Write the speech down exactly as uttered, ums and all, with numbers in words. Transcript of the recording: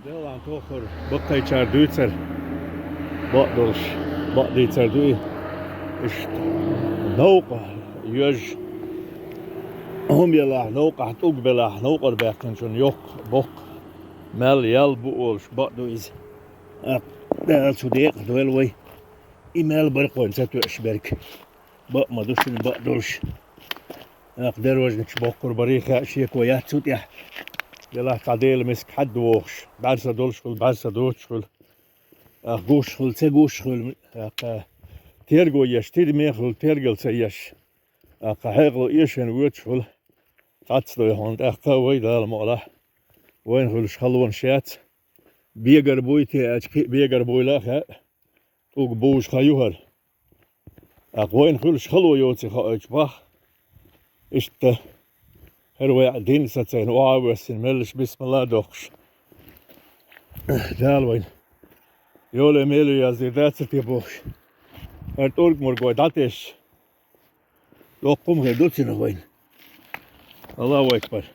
Делан тохар баккхайчар дуьйцар, бакъдолуш, бакъдийцар дуй. Иштта новкъа йоьжна хӀума елахь, новкъахь тӀулг белахь, новкъара баьккхинчун йоккха боккха мел ял бу олуш бакъ ду иза. ТӀаккха Дала цу декъах дойла вай. И мел баркхойн ца тоьаш берг. Бакъ ма ду шуна бакъ долуш. ТӀаккха дерважначу боккхур барий хаьа шеко яц цу тӀехь. Делахь цхьа Делан миска хьадда вохуш, бӀаьрса долуш хуьлу, бӀаьрса доцуш хуьлу. ТӀаккха гуш хуьлу, ца гуш хуьлу, тӀаккха терго еш, тидаме хуьлу, тергал ца еш. ТӀаккха хьекъало эшийна воьдуш хуьлу. Цхьацца дой хьуна тӀаккха вай Дала ма алахь. Вайна хуьлуш халонаш яц. Бегар буй те аьлча, кхин а бегар буйла а хаьа. ТӀулг бужу хан ю хӀара. ТӀаккха вайна хуьлуш хало йоций хоуьйтуш боху. Иштта хӀара вай дин сацийна, охьа а воьссина, меллаша бисмилла а доккхуш. Дала вайна йоле мело яздийр дац те бохуш. ХӀара тӀург-мург вай дӀатесча, доккха хӀума хир ду цунах вайна. Аллаху акбар.